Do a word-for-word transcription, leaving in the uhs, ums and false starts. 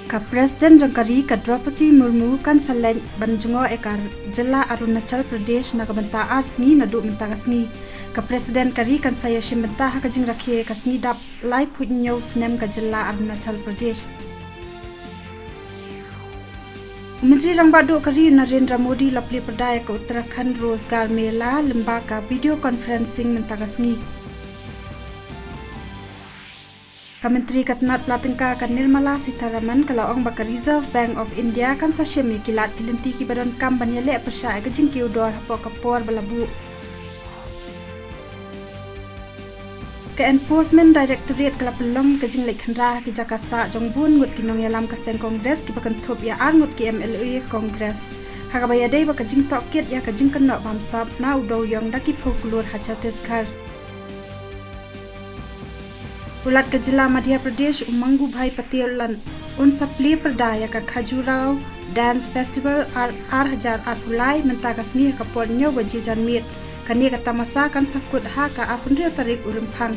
Ka President jong ka ri ka Droupadi Murmu kan sa leit ban jngoh ïa ka jylla Arunachal Pradesh na ka bynta ar sngi naduh mynta ka sngi. Ka President ka ri kan sa ïashim bynta ha ka jingrakhe ka sngi dap laiphew hynñiew snem ka jylla Arunachal Pradesh. U Myntri Rangbah Duh ka ri u Narendra Modi u la plie pyrda ïa ka Uttarakhand Rozgar Mela lyngba ka video conferencing mynta ka sngi. Ka Myntri ka tnad pla tyngka ka Nirmala Sitharaman ka la ong ba ka Reserve Bank of India kan sa shim ïa ki lad ki lynti kiba donkam ban ïaleh pyrshah ïa ka jingkiew dor hapoh ka por ba la buh. Ka Enforcement Directorate ka la pynlong ïa ka jingleit khynra ha ki jaka sah jong bun ngut ki nongïalam ka seng Congress kiba kynthup ïa ar ngut ki MLA Congress, ha kaba ïadei bad ka jingtohkit ïa ka jingkynnoh bamsap na u dewiong da ki phew klur ha Chhattisgarh. U Lat ka jylla Madhya Pradesh u Mangubhai Patil u la un sa plie pyrda ïa ka Khajuraho Dance Festival ar, ar hajar arphew lai mynta ka sngi ha ka por hynñiew baje janmiet. Kane ka tamasa kan sa kut ha ka arphew hynriew tarik u Rymphang.